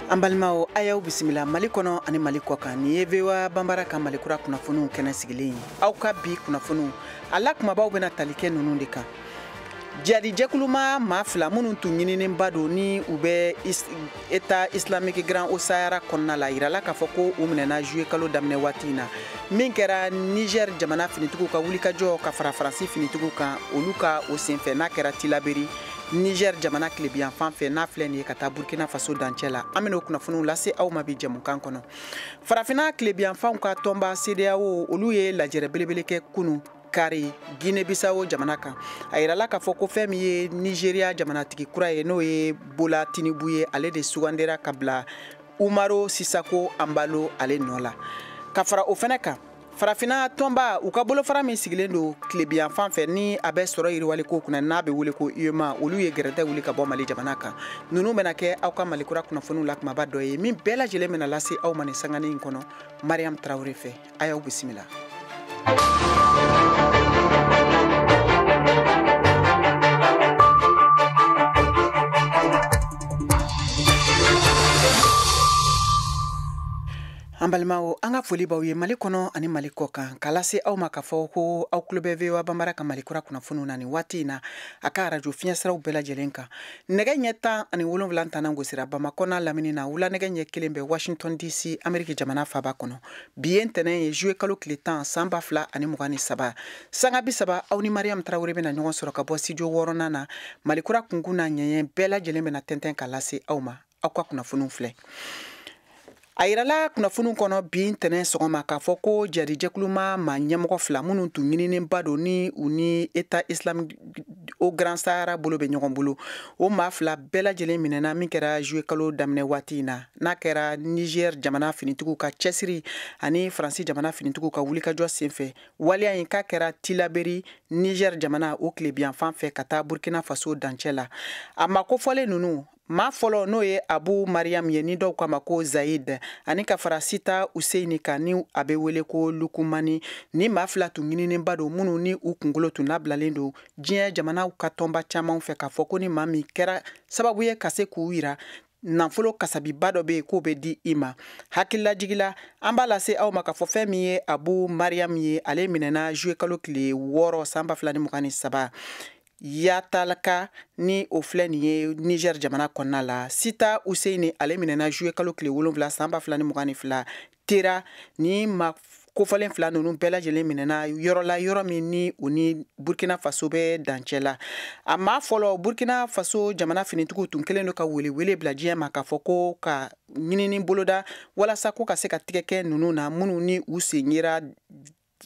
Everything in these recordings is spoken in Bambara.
An balimaw, a y'aw bisimila Mali kɔnɔ ani Mali kɔ kan. Nin ye VOA Banbara ka Malikura kunnafoniw kɛnɛ sigilen ye. Aw ka bi kunnafoniw a la kumabaw bɛna tali kɛ ninnu de kan. Jadijɛkuluma maa fila minnu tun ɲininenba don ni u bɛ État islamique Grand Haut Sahara kɔnɔna la, yirala k'a fɔ ko u minɛna juillet kalo daminɛ waati in na, min kɛra Niger jamana finitigiw ka wulikajɔ ka fara Faransi finitigiw kan olu ka o senfɛ, n'a kɛra Tilaberi, Niger jamana tilebiyanfan fɛ, n'a filɛ nin ye ka taa Burkina Faso dancɛ la. An bɛn'o kunnafoniw lase aw ma bi jɛmukan kɔnɔ. Farafinna tilebiyanfanw ka tɔnba CEDEAO, olu ye lajɛrɛ belebele kɛ kunu kari Guinée Bissau jamana kan. A yirala k'a fɔ ko fɛn min ye Nigeria jamanatigi kura ye, n'o ye Bola Tinubu ye, ale de sugandira ka bila Umaro Sissoco Embaló ale nɔ la. Ka fara o fɛnɛ kan, farafinna tɔnba u ka bolofara min sigilen don tilebiyanfan fɛ ni a bɛ sɔrɔ yiriwaliko kunna, n'a bɛ wele ko UEMOA, olu ye gɛrɛntɛ wuli ka bɔ Mali jamana kan. Ninnu bɛna kɛ aw ka Malikura kunnafoniw la kumaba dɔ ye min bɛɛ lajɛlen bɛna lase aw ma nin sanganin in kɔnɔ Mariam Traoré fɛ. A y'aw bisimila. An balimaw, an ka foli b'aw ye Mali kɔnɔ ani Mali kɔ kan, k'a lase aw ma k'a fɔ ko aw tulo bɛ VOA Banbara ka Malikura kunnafoniw na nin waati in na a ka arajo fiɲɛsiraw bɛɛ lajɛlen kan. Nɛgɛ ɲɛ 17 tannan gosira Bamakɔ n'a lamini na, wula nɛgɛ ɲɛ 1 bɛ Washington DC, Ameriki jamana faaba kɔnɔ. Bi ye ntɛnɛn ye, juillet kalo tile 10 san 2023, sanga 30, aw ni Mariam Traoré bɛna ɲɔgɔn sɔrɔ ka bɔ studio wɔɔrɔnan na. Malikura kunkun n'a ɲɛɲɛ bɛɛ lajɛlen bɛna tɛntɛn k'a lase aw ma. Aw ka kunnafoniw filɛ. A yirala kunnafoniw kɔnɔ bi ntɛnɛn sɔgɔma k'a fɔ ko jadijɛkuluma maa ɲɛmɔgɔ fila minnu tun ɲininenba don ni u ni État islamique au Grand Sahara bolo bɛ ɲɔgɔn bolo, o maa fila bɛɛ lajɛlen minɛna min kɛra juillet kalo daminɛ waati in na, n'a kɛra Niger jamana finitigiw ka cɛsiri ani Faransi jamana finitigiw ka wulikajɔ senfɛ. Waleya in k'a kɛra Tilaberi, Niger jamana o tilebiyanfan fɛ ka taa Burkina Faso dancɛ la. A ma kofɔlen ninnu maa fɔlɔ, n'o ye Abu Mariam ye, ni dɔw k'a ma ko Zayid, ani ka fara Sita Useyini kan ni a bɛ wele ko Lukumani, ni maa fila tun ɲininenba don minnu ni u kunkolo tun labilalen don diɲɛ jamanaw ka tɔnba caman fɛ, k'a fɔ ko ni maa min kɛra sababu ye ka se k'u yira, nafolo kasabiba dɔ bɛ yen k'o bɛ di i ma. Hakililajigila, an b'a lase aw ma k'a fɔ fɛn min ye Abu Mariam ye, ale minɛna juillet kalo tile 6 san 2023 Yatalaka, ni o filɛ nin ye Niger jamana kɔnɔna la. Sita Useyini, ale minɛna juillet kalo tile 7 san 2022 Tera. Ni ma kofɔlen fila ninnu bɛɛ lajɛlen minɛna yɔrɔ la, yɔrɔ min ni u ni Burkina Faso bɛ dancɛ la. A maa fɔlɔ, Burkina Faso jamana finitigiw tun kɛlen don ka welewele bila diɲɛ ma k'a fɔ ko ka ɲinini boloda walasa ko ka se ka tigɛ kɛ ninnu na, minnu ni u sen yera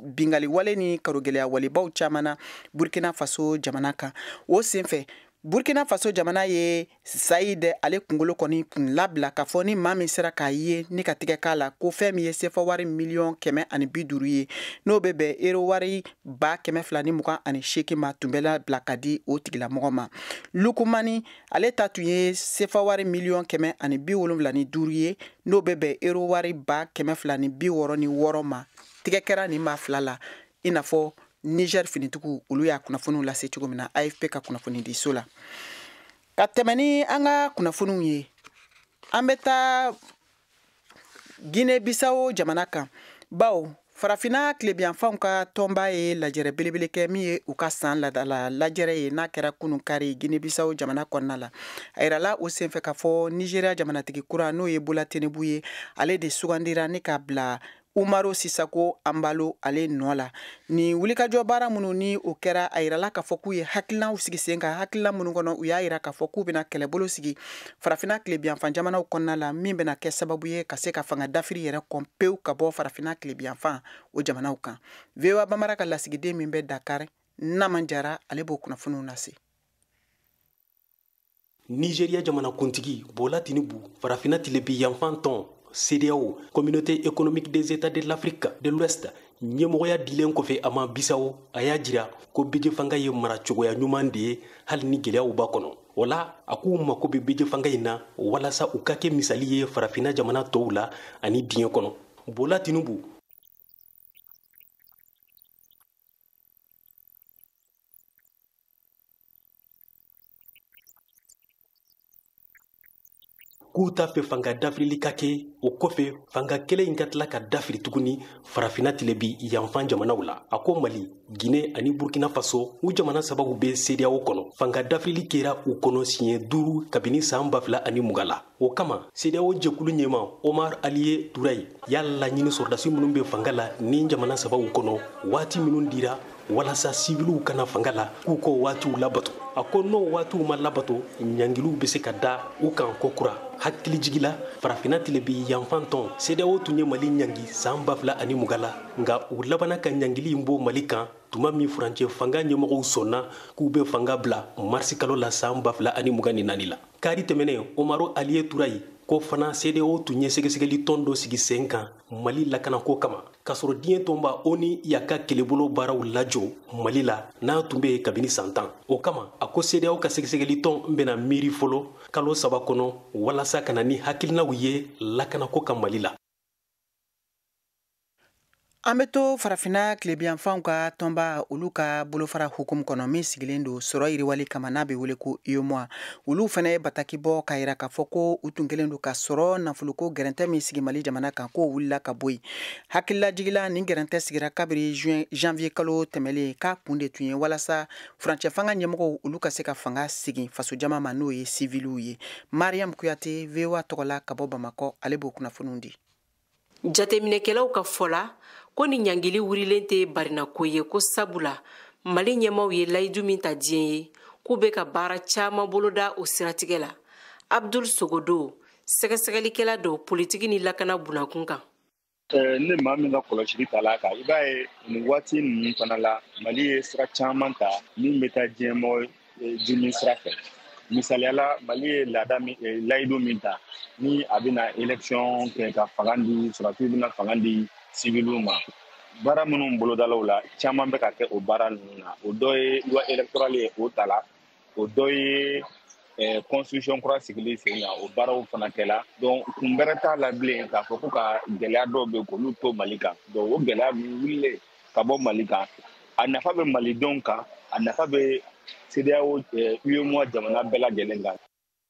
bingali wale ni karogɛlɛya walebaw caman na Burkina Faso jamana kan. O senfɛ, Burkina Faso jamana ye Sayid ale kunkolo kɔni kun labila k'a fɔ ni maa min sera k'a ye ni ka tigɛ k'a la, ko fɛn min ye sefa wari miliyɔn 150 ye, n'o bɛ bɛn euro wari 228,000 ma, tun bɛ labila ka di o tigilamɔgɔ ma. Lukumani ale ta tun ye sefa wari miliyɔn 175 ye, n'o bɛ bɛn euro wari 266,000 ma. Tigɛ kɛra nin maa fila la, i n'a fɔ Niger finitigiw olu y'a kunnafoniw lase cogo min na AFP ka kunnafoni di so la. Ka tɛmɛ ni an ka kunnafoniw ye, an bɛ taa Guinée Bissau jamana kan, bawo farafinna tilebiyanfanw ka tɔnba ye lajɛrɛ belebele kɛ min ye u ka san ladala lajɛrɛ ye, n'a kɛra kunun kari Guinée Bissau jamana kɔnɔna la. A yirala o senfɛ k'a fɔ Nigeria jamanatigi kura, n'o ye Bola Tinubu ye, ale de sugandira ni ka bila Umaro Sissoco Embaló ale nɔ la. Nin wulikajɔ baara minnu ni o kɛra, a yirala k'a fɔ k'u ye hakilinaw sigi sen kan, hakilina minnu kɔnɔ u y'a yira k'a fɔ k'u bɛna kɛlɛbolo sigi farafinna tilebiyanfan jamanaw kɔnɔna la, min bɛna kɛ sababu ye ka se ka fanga dafiri yɛrɛ kɔn pewu ka bɔ farafinna tilebiyanfan o jamanaw kan. VOA Bambara ka lasigiden min bɛ Dakar, Naman Jara, ale b'o kunnafoniw lase. Nigeria jamanakuntigi Bola Tinubu, farafinna tilebi yanfan tɔn CEDEAO, Communauté économique des États de l'Afrique de l'Ouest, ɲɛmɔgɔya dilen kɔfɛ a ma Bisawo, a y'a jira ko bɛjɛ fanga ye mara cogoya ɲuman de ye, hali ni gɛlɛyaw b'a kɔnɔ. O la, a k'u mako bɛ bɛjɛ fanga in na walasa u ka kɛ misali ye farafinna jamana tɔw la ani diɲɛ kɔnɔ. Bola Tinubu k'u t'a fɛ fanga dafirili ka kɛ, o kɔfɛ fanga kelen in ka tila ka dafiri tuguni farafinna tilebi yanfan jamanaw la. A ko Mali, Guinée ani Burkina Faso, u jamana sababu bɛ CEDEAO kɔnɔ. Fanga dafirili kɛra u kɔnɔ siɲɛ 5 kabini san 2020 la. O kama CEDEAO jɛkulu ɲɛmaa Omar Aliye Touraye y'a laɲini sɔrɔdasi minnu bɛ fanga la ni jamana sabaw kɔnɔ, waati minnu dira walasa siwiliw kana fanga la, k'u k'o waatiw labato. A ko n'o waatiw ma labato, ɲangiliw bɛ se ka da u kan kokura. Hakilijigi la, farafinna tilebi yanfan tɔn CEDEAO tun ye Mali ɲangi san 2020 la, nka u labanna ka ɲangili in bɔ Mali kan tuma min furancɛ fanga ɲɛmɔgɔw sɔnna k'u bɛ fanga bila marisi kalo la san 2024 la. Kari tɛmɛnen, Omaro Aliye Touraye ko fana CEDEAO tun ye sɛgɛsɛgɛli tɔn dɔ sigi sen kan Mali lakanako kama, k'a sɔrɔ diɲɛ tɔnba ONU y'a ka kɛlɛbolo baaraw lajɔ Mali la n'a tun bɛ yen kabini san 10. O kama a ko CEDEAO ka sɛgɛsɛgɛli tɔn bɛna miiri fɔlɔ kalo 3 kɔnɔ walasa ka na ni hakilinaw ye lakanako kan Mali la. An bɛ to farafinna tilebiyanfanw ka tɔnba olu ka bolofara hukumu kɔnɔ min sigilen don sɔrɔ yiriwali kama n'a bɛ wele ko UEMOA. Olu fana ye bataki bɔ k'a jira k'a fɔ ko u tun kɛlen don ka sɔrɔ nafoloko gɛrɛntɛ min sigi Mali jamana kan k'o wulila ka bɔ yen. Hakililajigila nin gɛrɛntɛ sigira kabiri janvier kalo tɛmɛlen k'a kun de tun ye walasa furancɛ fanga ɲɛmɔgɔw olu ka se ka fanga segin fasojama ma n'o ye siviliw ye. Mariam Kuyate VOA tɔgɔ la ka bɔ Bamakɔ, ale b'o kunnafoniw di. Jateminɛkɛlaw ka fɔ la ko ni ɲangili wurilen tɛ barinako ye, ko sabula Mali ɲɛmaw ye layidu min ta diɲɛ ye k'u bɛ ka baara caman boloda o siratigɛ la. Abdul Sogodo, sɛgɛsɛgɛlikɛla don politiki ni lakana bunakun kan. Ne maa min ka kɔlɔsili ta la kan, i b'a ye nin waati ninnu fana la, Mali ye sira caman ta min bɛ taa diɲɛmɔgɔ dimi sira fɛ. Misaliya la, Mali ye laada min, layidu min ta ni a bɛna élection kɛ ka fanga di sɔrɔdasiw, bɛna fanga di civiliw ma, baara minnu bolodalaw la caman bɛ ka kɛ o baara ninnu na. O dɔ ye loi électorale ye, o ta la. O dɔ ye constitution kura sigili sen kan, o baaraw fana kɛla. Donc kun bɛrɛ t'a la bilen k'a fɔ ko ka gɛlɛya dɔw bɛ yen k'olu to Mali kan. Donc o gɛlɛya ninnu wulilen ka bɔ Mali kan, a nafa bɛ malidenw kan, a nafa bɛ CEDEAO UEMOA jamana bɛɛ lajɛlen kan.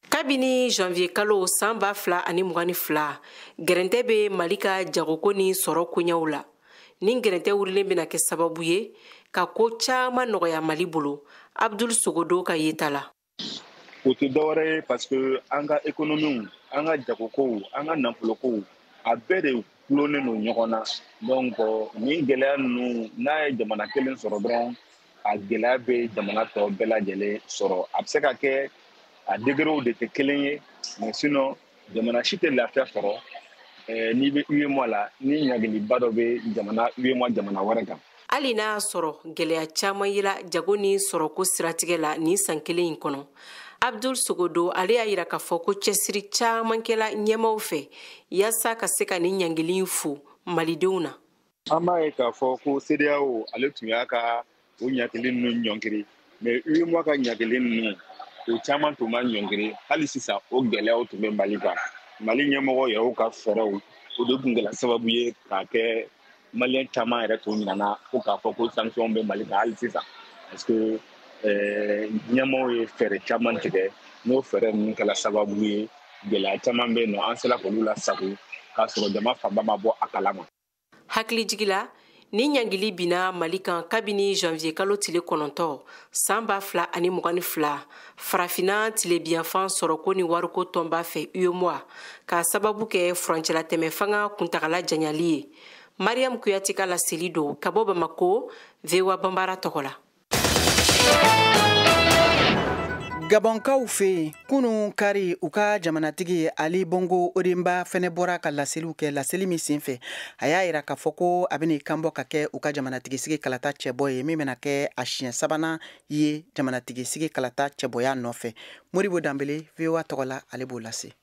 Kabini janvier kalo san 2022, gɛrɛntɛ bɛ Mali ka jagoko ni sɔrɔ koɲɛw la. Nin gɛrɛntɛ wulilen bɛna kɛ sababu ye ka ko caman nɔgɔya Mali bolo. Abdul Sogodo ka yeta la. O tɛ dɔwɛrɛ ye parce que an ka économie, an ka jagokow, an ka nafolokow, a bɛɛ de gulonnen don ɲɔgɔn na. Donc nin gɛlɛya ninnu, n'a ye jamana kelen sɔrɔ dɔrɔn, a gɛlɛya bɛ jamana tɔ bɛɛ lajɛlen sɔrɔ. A bɛ se ka kɛ a degrés de tɛ kelen ye, mais sinon jamana si tɛ lafiya sɔrɔ n'i bɛ UEMOA la ni ɲagiliba dɔ bɛ jamana UEMOA jamana wɛrɛ kan. Hali n'a y'a sɔrɔ gɛlɛya caman yela jago ni sɔrɔko siratigɛ la nin san kelen in kɔnɔ, Abdul Sogodo ale y'a yira k'a fɔ ko cɛsiri caman kɛla ɲɛmaw fɛ yaasa ka se ka nin ɲangili in fo malidenw na. An b'a ye k'a fɔ ko CEDEAO ale tun y'a ka o ɲangili ninnu ɲɔngiri, mais UEMOA ka ɲangili ninnu o caman tun ma ɲɔngiri. Hali sisan o gɛlɛyaw tun bɛ Mali kan. Mali ɲɛmɔgɔ yɛrɛw ka fɛɛrɛw o de tun kɛra sababu ye k'a kɛ maliyɛn caman yɛrɛ tun ɲinana ko k'a fɔ ko sanction bɛ Mali kan hali sisan, parce que ɲɛmɔgɔw ye fɛɛrɛ caman tigɛ, n'o fɛɛrɛ ninnu kɛra sababu ye gɛlɛya caman bɛ yen nɔ, an sera k'olu lasago k'a sɔrɔ jama fanba ma bɔ a kalama. Hakilijigi la, ni ɲangili binna Mali kan kabini janvier kalo tile 9 san 2022 farafinna tilebiyanfan sɔrɔko ni wariko tɔnba fɛ UEMOA k'a sababu kɛ furancɛlatɛmɛ fanga kuntagala janyali ye. Mariam Kuyate ka laseli don ka bɔ Bamako, VOA Banbara tɔgɔ la. Gabɔnkaw fɛ yen, kunun kari u ka jamanatigi Ali Bongo Odimba fɛnɛ bɔra ka laseliw kɛ. Laseli min senfɛ, a y'a yira k'a fɔ ko a bɛna i kanbɔ ka kɛ u ka jamanatigisigi kalata cɛbɔ ye min bɛna kɛ a siɲɛ 3nan ye jamanatigisigi kalata cɛbɔya nɔfɛ. Modibo Danbele VOA tɔgɔ la, ale b'o lase.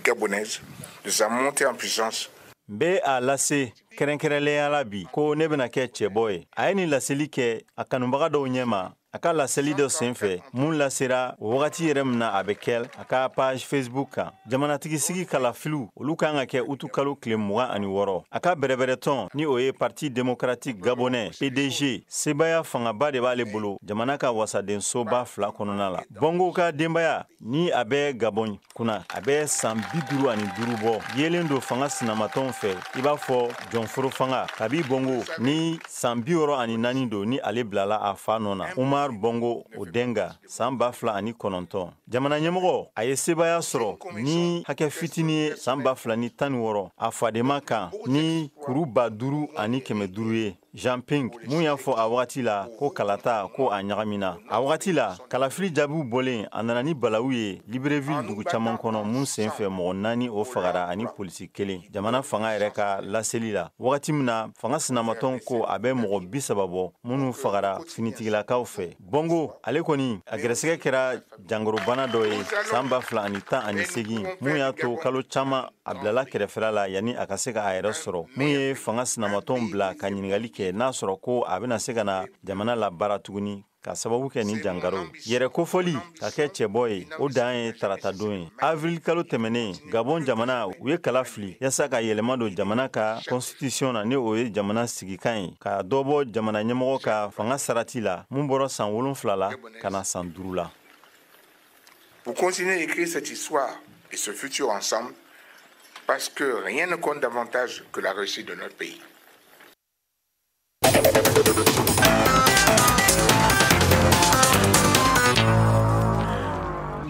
Gabonaise de sa montée en puissance. N bɛ a lase kɛrɛnkɛrɛnnenya la bi ko ne bɛna kɛ cɛbɔ ye. A ye nin laseli kɛ a kanubaga dɔw ɲɛma. A ka laseli dɔ senfɛ mun lasera o wagati yɛrɛ min na a bɛ kɛ a ka page Facebook kan, jamanatigisigi kalafiliw olu kan ka kɛ utukalo tile 26. A ka bɛrɛbɛrɛtɔn ni o ye Parti démocratique gabonais PDG, sebaya fangaba de b'ale bolo jamana ka wasadensoba 2 kɔnɔna la. Bongo ka denbaya ni a bɛ Gabon kunna, a bɛ san 55 bɔ, yelen don fanga sinamatɔnw fɛ i b'a fɔ jɔnforo fanga. Kabi Bongo ni san 64 don ni ale bilala a fa nɔ na, Umar Bongo Odinga, san 2009. Jamana ɲɛmɔgɔ a ye sebaya sɔrɔ ni hakɛ fitinin ye san 2016 a fadenma kan ni kuru 5500 ye. Jean Ping mun y'a fɔ a wagati la ko kalata ko a ɲagamina. A wagati la kalafili jaabiw bɔlen, a nana ni balawu ye Libreville dugu caman kɔnɔ mun senfɛ mɔgɔ 4 o fagara ani polisi 1. Jamana fanga yɛrɛ ka laseli la, wagati min na fanga sinamatɔn ko a bɛ mɔgɔ 30 bɔ minnu fagara finitigilakaw fɛ. Bongo ale kɔni a gɛrɛsɛgɛ kɛra jangorobana dɔ ye san 2018 mun y'a to kalo caman a bilala kɛrɛfɛla la yanni a ka se ka a yɛrɛ sɔrɔ. Mun ye fanga sinamatɔnw bila ka ɲininkali kɛ n'a sɔrɔ ko a bɛna se ka na jamana labaara tuguni ka sababu kɛ ni jangaro yɛrɛ kofɔli ka kɛ cɛbɔ ye, o dan ye taratadon ye. Avril kalo tɛmɛnen, Gabon jamana u ye kala fili yaasa ka yɛlɛma don jamana ka constitution na, ni o ye jamana sigikan ye, ka dɔ bɔ jamana ɲɛmɔgɔ ka fanga sarati la mun bɔra san 7 la ka na san 5 la. Pour continuer à écrire cette histoire et ce futur ensemble, parce que rien ne compte davantage que la réussite de notre pays.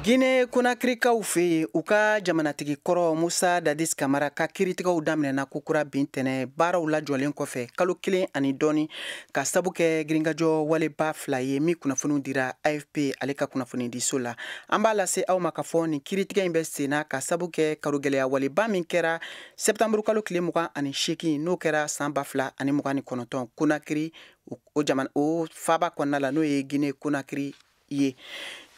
Guinée Conakrykaw fɛ yen, u ka jamanatigi kɔrɔ Musa Dadis Kamara ka kiiritigɛw daminɛna kokura bin tɛnɛ baaraw lajɔlen kɔfɛ kalo 1 ani dɔɔni, ka sabu kɛ girinkajɔ waleba 2 ye min kunnafoniw dira AFP ale ka kunnafonidiso la. An b'a lase aw ma k'a fɔ nin kiiritigɛ in bɛ senna ka sabu kɛ karogɛlɛya waleba min kɛra septembre kalo tile 28, n'o kɛra san 2029 Conakry o jamana o faaba kɔnɔna la, n'o ye Guinée Conakry ye.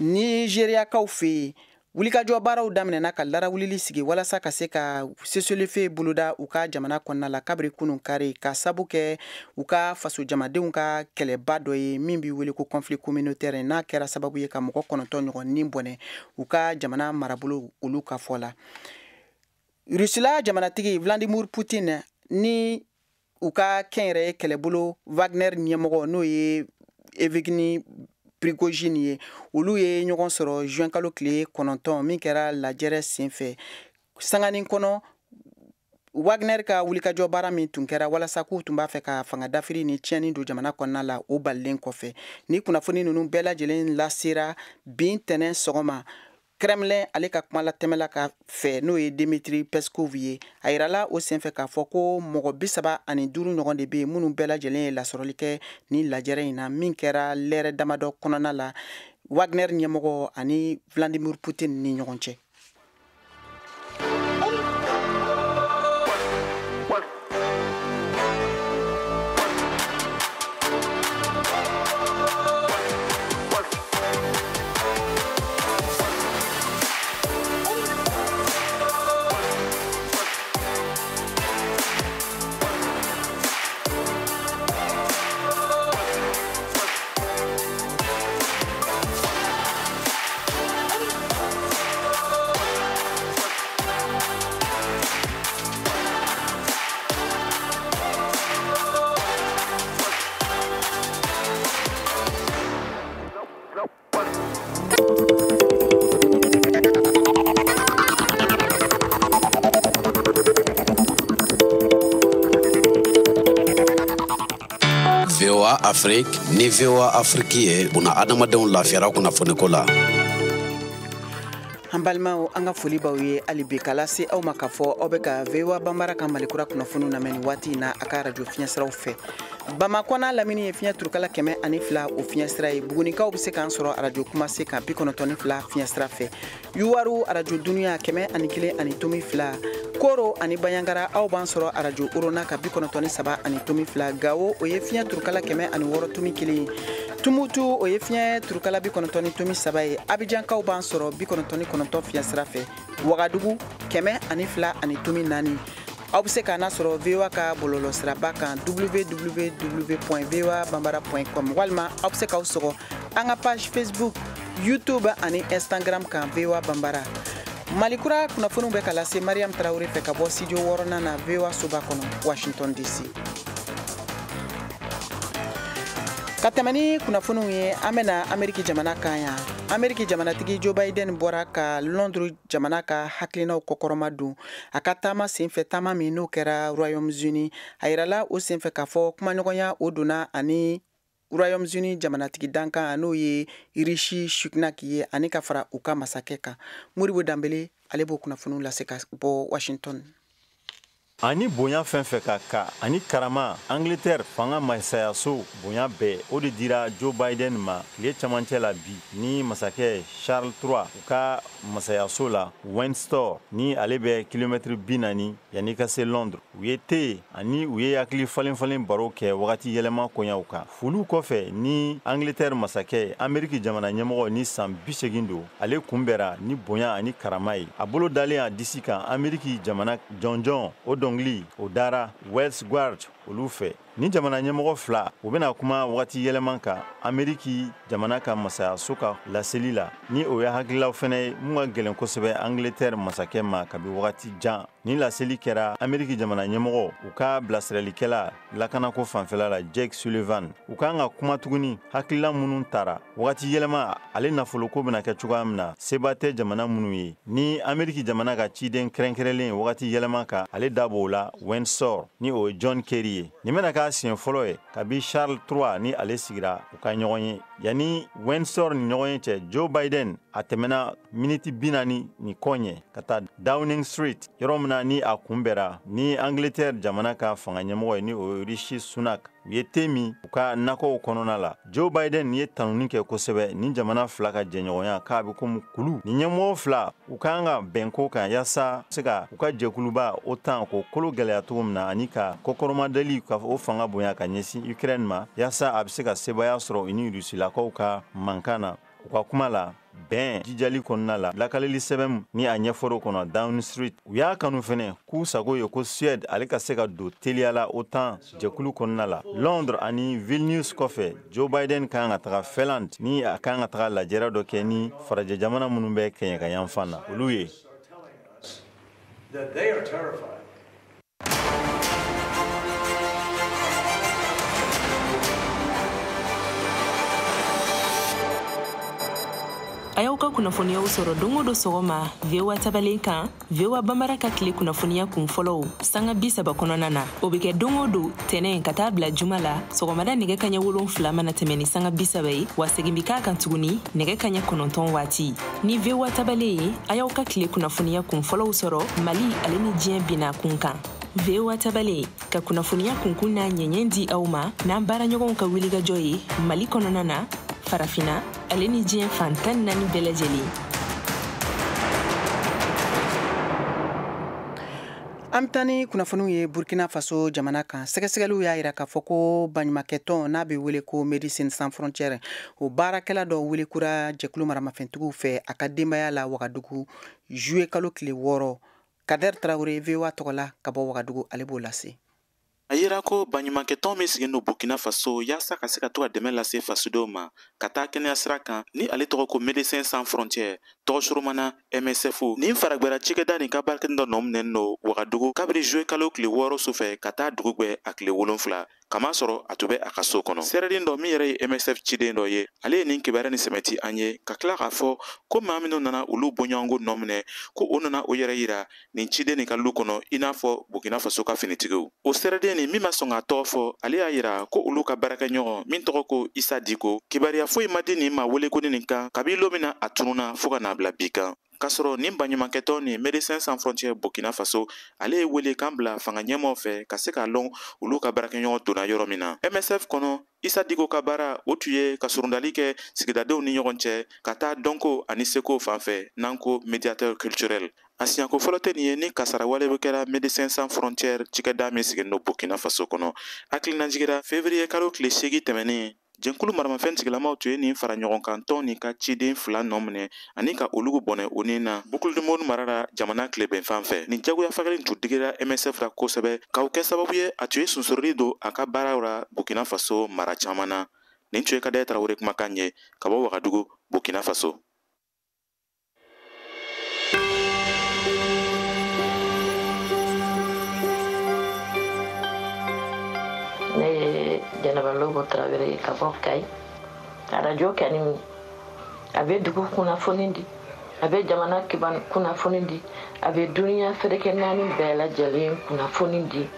Nigériakaw fɛ yen, wulikajɔ baaraw daminɛna ka larawulili sigi walasa ka se ka cessez-le-feu boloda u ka jamana kɔnɔna la kabiri kunun kari, ka sabu kɛ u ka faso jamadenw ka kɛlɛba dɔ ye min bɛ wele ko conflit communautaire, n'a kɛra sababu ye ka mɔgɔ 9 ɲɔgɔn ni bɔnɛ u ka jamana marabolo olu ka fɔ la. Rusila jamanatigi Vladimir Poutine ni u ka kɛnyɛrɛye kɛlɛbolo Wagner ɲɛmɔgɔ n'o ye Evgeny Prigojine ye, olu ye ɲɔgɔn sɔrɔ juin kalo tile 9 min kɛra lajɛrɛ senfɛ sanganin kɔnɔ. Wagner ka wulikajɔ baara min tun kɛra walasa k'u tun b'a fɛ ka fanga dafiri ni tiɲɛni don jamana kɔnɔna la, o balilen kɔfɛ. Ni kunnafoni ninnu bɛɛ lajɛlen lasera bin tɛnɛn sɔgɔma Kremlin ale ka kuma latɛmɛla ka fɛ, n'o ye Dmitri Peskov ye, a yirala o senfɛ k'a fɔ ko mɔgɔ 35 ɲɔgɔn de bɛ yen minnu bɛɛ lajɛlen ye lasɔrɔli kɛ ni lajɛrɛ in na min kɛra lɛrɛ damadɔ kɔnɔna la Wagner ɲɛmɔgɔ ani Vladimir Poutine ni ɲɔgɔn cɛ. VOA Afrique ni VOA Afrique ye buna adamadenw lafiyara kunnafoniko la. An balimaw, an ka foli b'aw ye hali bi k'a lase aw ma k'a fɔ aw bɛ ka VOA Banbara ka Malikura kunnafoniw lamɛn nin waati in na a ka arajo fiɲɛsiraw fɛ. Bamakɔ n'a lamini ye fiɲɛ turukala 102 o fiɲɛsira ye. Bugunikaw bɛ se k'an sɔrɔ arajo Kumase kan 92 fiɲɛsira fɛ. Yuwaru arajo Dunuya 101.2. Koro ani Banyangara aw b'an sɔrɔ arajo Orona ka 93.2. Gawo o ye fiɲɛ turukala 106.1 ye. Tumutu o ye fiɲɛ turukala 90.3 ye. Abidjankaw b'an sɔrɔ 99 fiɲɛsira fɛ. Wagadugu 102.4. Aw bɛ se k'an sɔrɔ VOA ka bɔlɔlɔsiraba kan www.voabambara.com, walima aw bɛ se k'aw sɔgɔ an ka page Facebook, YouTube ani Instagram kan VOA Bambara. Malikura kunnafoniw bɛ ka lase Mariam Tarawele fɛ ka bɔ studio 6nan na VOA soba kɔnɔ, Washington DC. Ka tɛmɛ ni kunnafoniw ye, an bɛna Ameriki jamana kan yan. Ameriki jamanatigi Joe Biden bɔra ka Londres jamana ka hakilinaw kɔkɔrɔma don a ka taama senfɛ, taama min n'o kɛra Royaume-Uni. A yirala o senfɛ k'a fɔ kumaɲɔgɔnya o donna ani Royaume-Uni jamanatigi dankan, n'o ye Rishi Sunak ye, ani ka fara u ka masakɛ kan. Modibo Danbele, ale b'o kunnafoniw lase ka bɔ Washington. Ani bonya fɛn fɛn ka ka ani karama, Angleterre fanga masayaso bonya bɛɛ, o de dira Joe Biden ma tile camancɛ la bi ni masakɛ Charles III u ka masayaso la Windsor, ni ale bɛ kilomɛtiri 40 yanni ka se Londres. U ye te ani u ye hakili falen falen baro kɛ wagati yɛlɛma koɲaw kan. Foliw kɔfɛ ni Angleterre masakɛ, Ameriki jamana ɲɛmɔgɔ ni san 80 don, ale kunbɛra ni bonya ani karama ye. A bolo dalen a disi kan, Ameriki jamana jɔnjɔn o dɔnkili o dara Wells Guard olu fɛ. Ni jamana ɲɛmɔgɔ fila, u bɛna kuma wagati yɛlɛma kan Ameriki jamana ka masayaso ka laseli la, ni o ye hakililaw fɛnɛ ye mun ka gɛlɛn kosɛbɛ Angleterre masakɛ ma kabi wagati jan. Ni laseli kɛra Ameriki jamana ɲɛmɔgɔ u ka bilasiralikɛla lakanako fanfɛla la Jake Sullivan. U kan ka kuma tuguni hakilila minnu tara wagati yɛlɛma ale nafoloko bɛna kɛ cogoya min na, seba tɛ jamana minnu ye. Ni Ameriki jamana ka ciden kɛrɛnkɛrɛnlen wagati yɛlɛma kan, ale da b'o la Windsor, ni o ye John Kerry ye. Nin bɛna k'a siɲɛ fɔlɔ ye kabi Charles III ni ale sigira u ka ɲɔgɔn ye. Yanni Windsor ni ɲɔgɔn ye cɛ, Joe Biden a tɛmɛna miniti 40 ni kɔ ɲɛ ka taa Downing Street, yɔrɔ min na ni a kunbɛra ni Angleterre jamana ka fanga ɲɛmɔgɔ ye, ni o ye Rishi Sunak. U ye te min u ka nakɔw kɔnɔna la. Joe Biden ye tanuni kɛ kosɛbɛ ni jamana fila ka jɛɲɔgɔnya, k'a bɛ komi kulu. Ni ɲɛmɔgɔ fila, u kan ka bɛnko kan yaasa se ka u ka jɛkuluba OTAN k'o kolo gɛlɛya cogo min na, ani ka kɔkɔrɔmadali ka o fanga bonya ka ɲɛsin Ukraine ma, yaasa a bɛ se ka sebaaya sɔrɔ i ni Rusilakaw ka mankan na. U ka kuma la bɛn jijali kɔnɔna la, lakalili sɛbɛn ni a ɲɛfɔr'o kɔnɔ Downing Street, u y'a kanu fɛnɛ k'u sago ye ko Suède ale ka se ka don teliya la OTAN jɛkulu kɔnɔna la. Londres ani Vilnius kɔfɛ, Joe Biden kan ka taga Finland, ni a kan ka taga lajɛrɛ dɔ kɛ ni farajɛ jamana minnu bɛ kɛɲɛka yanfan na olu ye. A y'aw ka kunnafoniyaw sɔrɔ don o don sɔgɔma VOA tabalen kan, VOA Bambara ka tile kunnafoniya kun fɔlɔw sanga 30 kɔnɔna na. O bɛ kɛ don o don tɛnɛn ka taa bila juma la sɔgɔmada nɛgɛ kaɲɛ 7 mana tɛmɛ ni sanga 30 ye, wa segin bɛ k'a kan tuguni nɛgɛ kaɲɛ 9 waati. Ni VOA tabalen ye, a y'aw ka tile kunnafoniya kun fɔlɔw sɔrɔ Mali ale ni diɲɛ binna kun kan. VOA tabalen ka kunnafoniya kunkun n'a ɲɛɲɛ di aw ma n'an baaraɲɔgɔnw ka wulikajɔ ye Mali kɔnɔna na, Farafina ale ni diɲɛ fan 14 bɛɛ lajɛlen. An bɛ taa ni kunnafoniw ye Burkina Faso jamana kan. Sɛgɛsɛgɛliw y'a jira k'a fɔ ko baɲumankɛtɔn n'a bɛ wele ko Médecins Sans Frontières, o baarakɛla dɔ wele kura jɛkulu maramafɛntigiw fɛ a ka denbaya la Wagadugu juillet kalo tile 6. Kader Traoré VOA tɔgɔ la ka bɔ Wagadugu, ale b'o lase. A yira ko baɲumankɛtɔn min sigilen don Burkina Faso yaasa ka se ka to ka dɛmɛ lase fasodenw ma ka taa kɛnɛya sira kan, ni ale tɔgɔ ko Médecins Sans Frontières, tɔgɔ surumana MSF. Nin faragwɛra cikɛda nin ka baarakɛden dɔ nɔ minɛnen don Wagadugu kabini juillet kalo tile 6 sufɛ ka taa dugu gwɛ a tile 7, kamasɔrɔ a tun bɛ a ka so kɔnɔ. Sɛrɛden dɔ min yɛrɛ ye MSF ciden dɔ ye, ale ye nin kibaruya nin sɛmɛti an ye ka tila k'a fɔ ko maa minnu nana olu bɔɲɔgɔnko nɔ minɛ, ko o nana o yɛrɛ yira nin ciden nin ka lu kɔnɔ i n'a fɔ Burkina Faso ka finitigiw. O sɛrɛden nin min ma sɔn k'a tɔgɔ fɔ, ale y'a yira ko olu ka baarakɛɲɔgɔn min tɔgɔ ko Isa Diko, kibaruya foyi ma di nin ma welekoni nin kan kabi lon min na a tununna fo ka n'a bila bi kan. K'a sɔrɔ nin baɲumankɛtɔn nin Médecins Sans Frontières Burkina Faso, ale ye wele kan bila fanga ɲɛmaaw fɛ ka se k'a lɔn olu ka baarakɛɲɔgɔn donna yɔrɔ min na. MSF kɔnɔ, Isa Diko ka baara o tun ye ka surundali kɛ sigidadenw ni ɲɔgɔn cɛ ka taa dɔnko ani seko fan fɛ, n'an ko médiateur culturel. A siɲɛko fɔlɔ tɛ nin ye ni kasara wale bɛ kɛra Médecins Sans Frontières cikɛda min sigilen don Burkina Faso kɔnɔ. Hakilina jigira février kalo tile 8 tɛmɛnen, Jɛnkulu maramafɛn tigilamaw tun ye nin fara ɲɔgɔn kan tɔn nin ka ciden 2 nɔ minɛ ani ka olugu bɔnɛ o ni na Boucle du Monde mara la jamana tilebin fan fɛ. Nin jagoya fagali tun digira MSF la kosɛbɛ, k'aw kɛ sababu ye a tun ye sunsuruli don a ka baaraw la Burkina Faso mara caman na. Nin tun ye Kadɛ Tarawele kumakan ye ka bɔ Wagadugu, Burkina Faso. Ne ye Jɛnɛba Lobo Tarawele ye ka bɔ Kayi. Arajo kɛni a bɛ dugu kunnafoni di, a bɛ jamana kunnafoni di, a bɛ duniya ferekɛ naani bɛɛ lajɛlen kunnafoni di.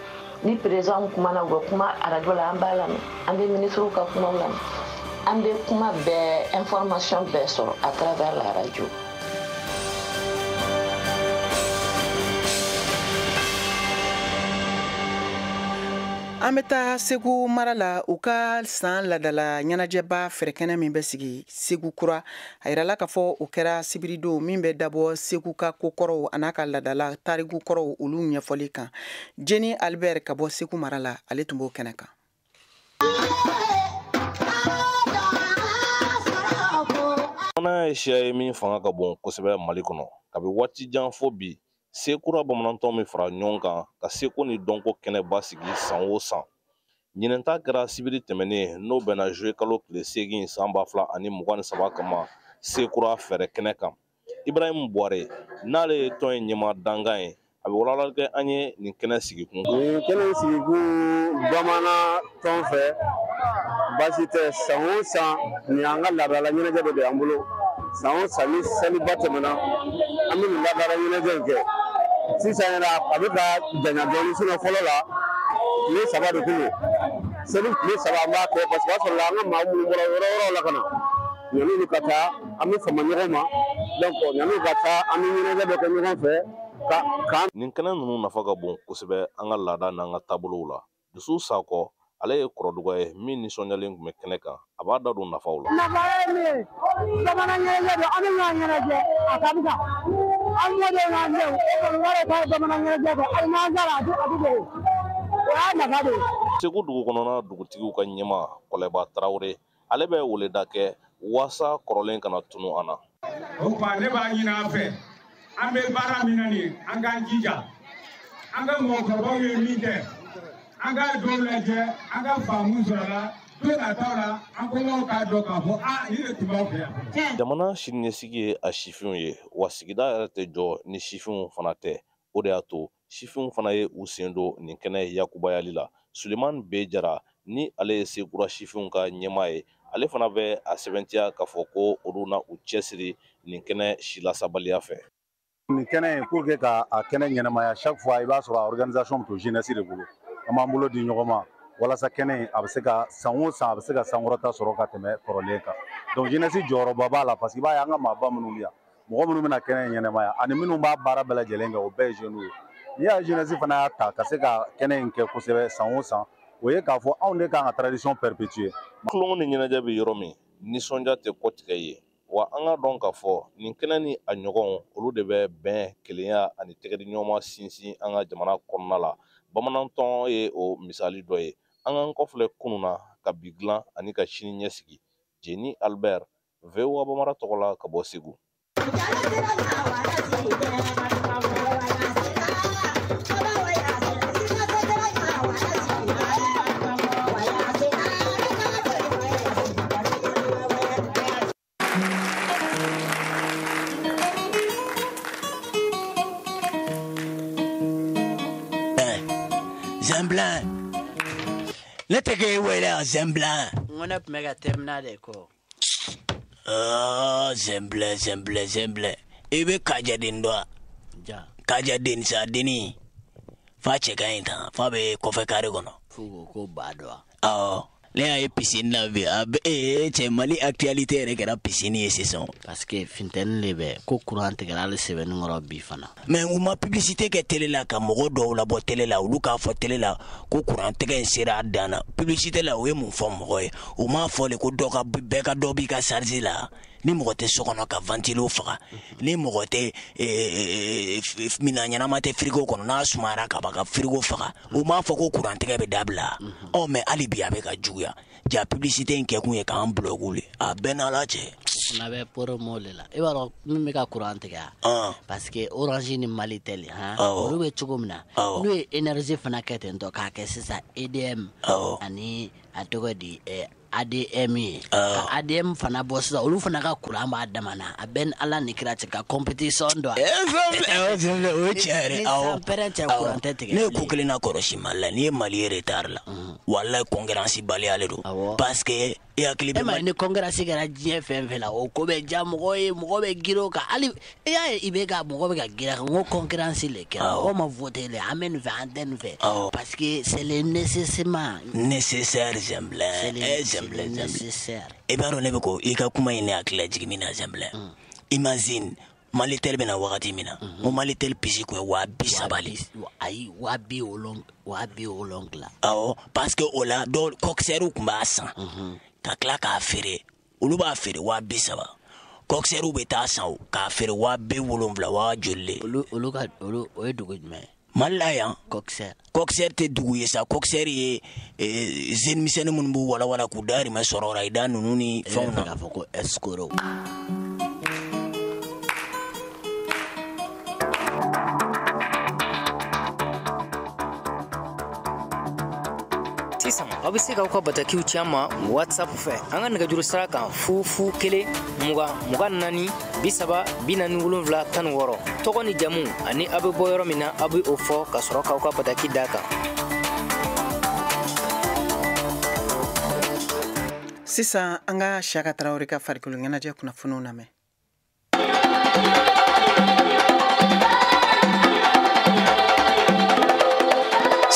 Ni président kumana, u bɛ kuma arajo la, an b'a lamɛn, an bɛ ministres ka kumaw lamɛn, an bɛ kuma bɛɛ, information bɛɛ sɔrɔ à travers la radio. An bɛ taa Segu mara la, u ka san ladala ɲɛnajɛba fɛrɛkɛnɛ min bɛ sigi Segu kura, a yirala k'a fɔ o kɛra sibiridon min bɛ dabɔ Segu ka kokɔrɔw a n'a ka ladala tariku kɔrɔw olu ɲɛfɔli kan. Jeni Albert ka bɔ Segu mara la, ale tun b'o kɛnɛ kan. Bamanan ye siya ye min fanga ka bon kosɛbɛ Mali kɔnɔ. Kabi waati jan fo bi, Sekura bamanantɔn min fara ɲɔgɔn kan ka seko ni dɔnko kɛnɛba sigi san o san. Ɲinɛn ta kɛra sibiri tɛmɛnen, n'o bɛnna juillet kalo tile 8 san 2023 kama Sekura fɛɛrɛ kɛnɛ kan. Ibrahim Buware, n'ale ye tɔn in ɲɛmaa dankan ye, a bɛ walawalali kɛ an ye nin kɛnɛ sigikun kan. Nin kɛnɛ sigikun bamanan tɔn fɛ, baasi tɛ, san o san nin y'an ka laadala ɲɛnajɛ dɔ de y'an bolo. San o san ni seliba tɛmɛna, an bɛ nin laadala ɲɛnajɛ in kɛ. Sisan yɛrɛ a bɛ ka janya dɔɔnin, sinɔn fɔlɔ la tile 3 de tun don. Seli tile 3 an b'a kɛ, parce que o y'a sɔrɔ an ka maa minnu bɔra yɔrɔ wɛrɛw la ka na, yan'olu ka taa an bɛ fama ɲɔgɔn ma, donc yan'u ka taa an bɛ ɲɛnajɛ dɔ kɛ ɲɔgɔn fɛ ka kan. Nin kɛnɛ ninnu nafa ka bon kosɛbɛ an ka laada n'an ka taabolow la. Dusu Sakɔ, ale ye kɔrɔdɔgɔ ye min nisɔndiyalen tun bɛ kɛnɛ kan, a b'a da don nafaw la. Nafa ye min ye, bamanan ɲɛnajɛ don, an bɛ ɲɔgɔn ɲɛnajɛ a ka bisa. An mɔdenw n'an denw, o kɔni wari ta ye bamanan ɲɛnajɛ kɛ, hali n'an sara a tɛ dogo. O y'a nafa de ye. Segu dugu kɔnɔna dugutigiw ka ɲɛmaa Kɔlɛba Tarawele, ale bɛ weleda kɛ waasa kɔrɔlen kana tunu an na. O tuma ne b'a ɲini an fɛ, an bɛ baara min na nin, an k'an jija, an ka mɔgɔkɔrɔbaw ye min kɛ, an k'a dɔw lajɛ, an ka faamu sɔrɔ a la, don nataw la an kɔngɔw k'a dɔn k'a fɔ a nin de tun b'aw fɛ yan. Jamana siniɲɛsigi ye a sifinw ye, wa sigida yɛrɛ tɛ jɔ ni sifinw fana tɛ. O de y'a to sifinw fana ye u sen don nin kɛnɛ yakubayali la. Sulemani B Jara, ni ale ye Sekura sifinw ka ɲɛmaa ye, ale fana bɛ a sɛbɛntiya k'a fɔ ko olu na u cɛsiri nin kɛnɛ silasabaliya fɛ. Nin kɛnɛ in, pour que ka a kɛnɛ ɲɛnamaya, chaque fois i b'a sɔrɔ a organisation bɛ to jeunesse de bolo. An b'an bolo di ɲɔgɔn ma walasa kɛnɛ in a bɛ se ka san o san a bɛ se ka sankɔrɔta sɔrɔ ka tɛmɛ kɔrɔlen kan. Donc jeunesse jɔyɔrɔba b'a la, parce que i b'a ye an ka maaba minnu bɛ yan, mɔgɔ minnu bɛna kɛnɛ in ɲɛnamaya ani minnu b'a baara bɛɛ lajɛlen kɛ, o bɛɛ ye jeunes ye. N'i y'a jeunesse fana y'a ta ka se ka kɛnɛ in kɛ kosɛbɛ san o san, o ye k'a fɔ anw de kan ka tradition perpétuer. Tulon ni ɲɛnajɛ bɛ yɔrɔ min, nisɔndiya tɛ kɔtigɛ ye. Wa an ka dɔn k'a fɔ nin kɛnɛ ni a ɲɔgɔn, olu de bɛ bɛn, kelenya ani tɛgɛdiɲɔgɔnma sinsin an ka jamana kɔnɔna la. Bamanantɔn ye o misali dɔ ye. An k'an kɔfilɛ kunun na ka bi dilan ani ka sini ɲɛsigi. Jeni Albert, VOA Bamara tɔgɔ la ka bɔ Segu. Zemblan, ne tɛ k'e wele yan Zemblan. N ko ne tun bɛ ka terminal de kɔ. Zemblan, Zemblan, Zemblan. I bɛ Kajaden dɔn wa? Ja. Kajaden sa denni. Fa cɛ ka ɲi tan, fa bɛ kɔfɛ kare kɔnɔ. F'u ko ba dɔn wa? Awɔ. Ne y'a ye piscine la bi, a bɛ cɛ Mali actualité yɛrɛ kɛra piscine ye sisan. Parce que funteni de bɛ ko courant tigɛra hali sɛbɛnni kɔrɔ bi fana. Mais u ma publicité kɛ télé la ka mɔgɔ dɔw labɔ télé la, olu k'a fɔ télé la ko courant tigɛ in sera a dan na. Publicité la u ye mun fɔ mɔgɔ ye? U m'a fɔ de ko dɔ ka bɛɛ ka dɔ b'i ka charge la. Ni mɔgɔ tɛ so kɔnɔ ka ventilo faga, ni mɔgɔ tɛ minɛn ɲɛnama tɛ frigo kɔnɔ, n'a sumayara ka ban ka frigo faga, u m'a fɔ ko kurantigɛ bɛ dabila. Ɔ mais hali bi a bɛ ka juguya. Ja publicité in kɛkun ye k'an bloquer le, a bɛɛ n'Ala cɛ. Fana bɛ promo de la, i b'a dɔn min bɛ ka courant tigɛ, parce que Orange ni Malitel han, olu bɛ cogo min na, n'u ye énergie fana kɛ ten tɔ k'a kɛ sisan EDM ani a tɔgɔ di ADM ye, ka ADM fana bɔ sisan, olu fana ka courant b'a dama na, a bɛɛ ni Ala ni kira cɛ ka compétition dɔn. O ye tiɲɛ yɛrɛ. Awɔ, ni sanpɛrɛn cɛ courant tɛ tigɛ. Ne ye ko kelen na kɔlɔsi Mali la, n'i ye Mali ye retard la, walayi concurrence baliya le don, parce que i hakili bɛ. E ma ye ni concurrence kɛra diɲɛ fɛn fɛn la, o ko bɛ diya mɔgɔ ye, mɔgɔ bɛ girin o kan. Hali i y'a ye i bɛ ka mɔgɔ bɛ ka girin a kan, n ko concurrence le kɛra, mɔgɔ ma voté le, an bɛ nin fɛ an tɛ nin fɛ, parce que c'est le nécessairement nécessaire. Zɛnbilɛ zɛnbilɛ nécessaire. I b'a dɔn ne bɛ ko i ka kuma in ne hakili lajigin min na, Zɛnbilɛ, imagine Malitel bɛna wagati min na, n ko Malitel puce kun ye 30 000 le. Ayi, 70 000. Awɔ, parce que o la dɔw coxeur kun b'a san ka tila k'a feere, olu b'a feere 30 000, coxeur bɛ taa san o k'a feere 70 000, waa joli le. Olu ka olu, o ye dugu jumɛn ye? Mali la yan. Coxeur. Coxeur tɛ dugu ye sa, coxeur ye jeune misɛnnin minnu b'u walawala k'u dahirimɛ sɔrɔ o la, i da ninnu ni fɛnw na. K'a fɔ ko escroc. Sisan aw bɛ se k'aw ka batakiw ci an ma WhatsApp fɛ, an ka nɛgɛjuru sira kan: 0 0 1 20 24 30 47 16. Tɔgɔ ni jamu ani aw bɛ bɔ yɔrɔ min na, aw bɛ o fɔ ka sɔrɔ k'aw ka bataki d'a kan. Sisan an ka Siyaka Tarawele ka farikolo ɲɛnajɛ kunnafoniw lamɛn.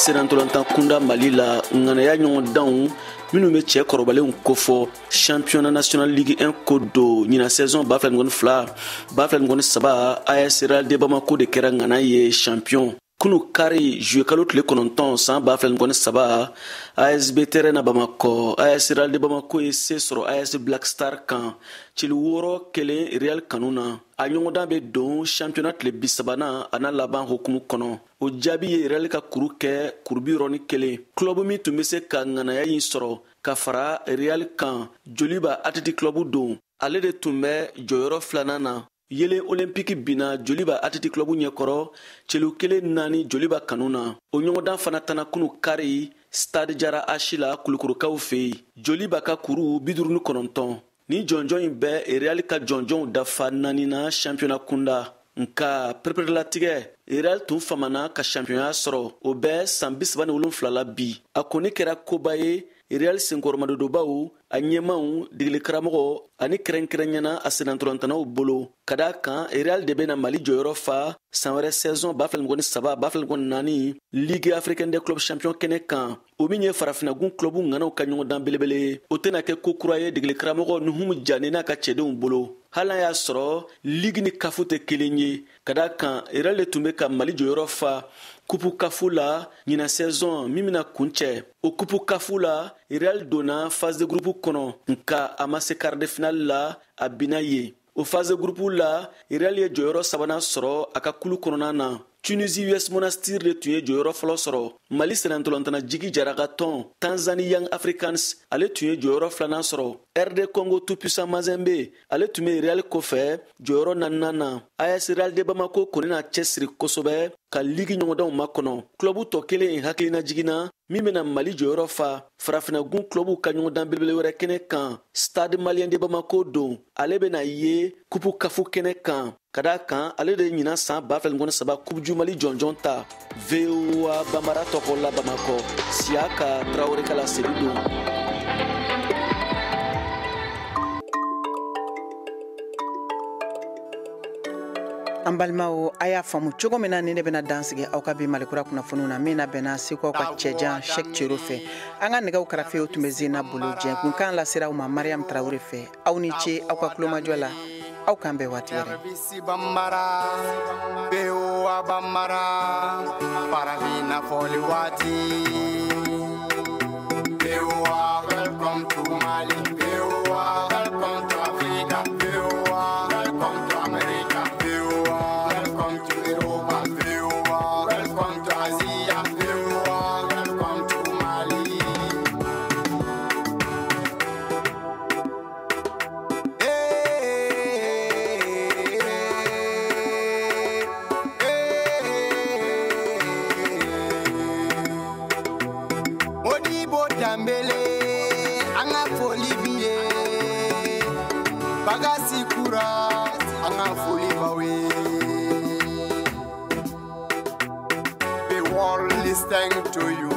Senatɔlɔntan kunda, Mali la, ŋanaya ɲɔgɔndanw minnu bɛ cɛɛ kɔrɔbalenw kofɔ, championnat national ligue 1 ko don, ɲina saison 2022 2023, AS Real de Bamako de kɛra ŋana ye champion. Kunu kari, juillet kalo tile 9 san 2023, ASB terrain na Bamakɔ, AS Real de Bamako ye se sɔrɔ AS Black Star kan cili 6-1 Real kanu na. A ɲɔgɔndan bɛ don championnat tile 30nan a n'a laban hokumu kɔnɔ. O jaabi ye Real ka kuru kɛ kuru 61. Club min tun bɛ se ka ŋanaya in sɔrɔ ka fara Real kan, Joliba Athletic Club don, ale de tun bɛ jɔyɔrɔ filanan na. Yelen Olympique binna Joliba Athletic Club ɲɛkɔrɔ celu 1-4 Joliba kanu na. O ɲɔgɔndan fana tana kunu kari stade Jara Ashi la Kulukorokaw fɛ yen, Joliba ka kuru 59. Ni jɔnjɔn in bɛ Real ka jɔnjɔnw dafa naani na championnat kunda. Nka pereperelatigɛ, Real tun famana ka championnya sɔrɔ o bɛ san 37 la bi. A kɔni kɛra koba ye Real senkɔrɔmadonbaw, a ɲɛmaw, degeli karamɔgɔ ani kɛrɛnkɛrɛnyana a sennantolantanaw bolo, ka da kan Real de bɛna Mali jɔyɔrɔ fa san wɛrɛ saison 2023 2024 Ligue africaine des clubs champion kɛnɛ kan, o min ye farafinagun club ŋanaw ka ɲɔgɔndan belebele. O tɛna kɛ ko kura ye degeli karamɔgɔ Nuhumu Jane n'a ka cɛdenw bolo, hali n'a y'a sɔrɔ ligue ni CAF tɛ kelen ye, ka da kan Real de tun bɛ ka Mali jɔyɔrɔ fa kupu CAF la ɲina saison min bɛna kuncɛ. O kupu CAF la, Real donna phase de groupe kɔnɔ, nka a ma se quart de finale la, a binna yen. O phase de groupe la, Real ye jɔyɔrɔ sabanan sɔrɔ a ka kulu kɔnɔna na. Tunisie US Monastir de tun ye jɔyɔrɔ fɔlɔ sɔrɔ. Mali sennantolantana Jigi Jara ka tɔn Tanzanie Young Africans, ale tun ye jɔyɔrɔ filanan sɔrɔ. RD Congo Tout Puissant Mazembe, ale tun bɛ Real kɔfɛ jɔyɔrɔ naaninan na. AS Real de Bamako kɔni n'a cɛsiri kosɛbɛ ka ligue ɲɔgɔndanw makɔnɔ. Club tɔ kelen hakilina jiginna min bɛna Mali jɔyɔrɔ fa farafinagun clubw ka ɲɔgɔndan belebele wɛrɛ kɛnɛ kan, Stade Malien de Bamako don, ale bɛna ye kupu CAF kɛnɛ kan, ka da kan ale de ɲinan san 2023 Coupe du Mali jɔnjɔn ta. VOA Bambara tɔgɔ la Bamakɔ, Siyaka Tarawele ka laseli don. An balimaw, a y'a faamu cogo min na, ni ne bɛna dansigi aw ka bi Malikura kunnafoniw na min na bɛnna Segukaw ka cɛjan Shɛk Cero fɛ. An ka nɛgɛw karafew tun bɛ Zena bolo. Jɛkunkan lasera aw ma Mariam Tarawele fɛ. Aw ni ce aw ka kulomajɔ la, aw k'an bɛn waati wɛrɛ. Bambara, VOA Bambara, farafinna fɔli waati. VOA, welcome to Mali. VOA, welcome to Africa. Danbele, an ka foli b'i ye. Bagasi Kura, an ka foli b'aw ye. The world listening to you.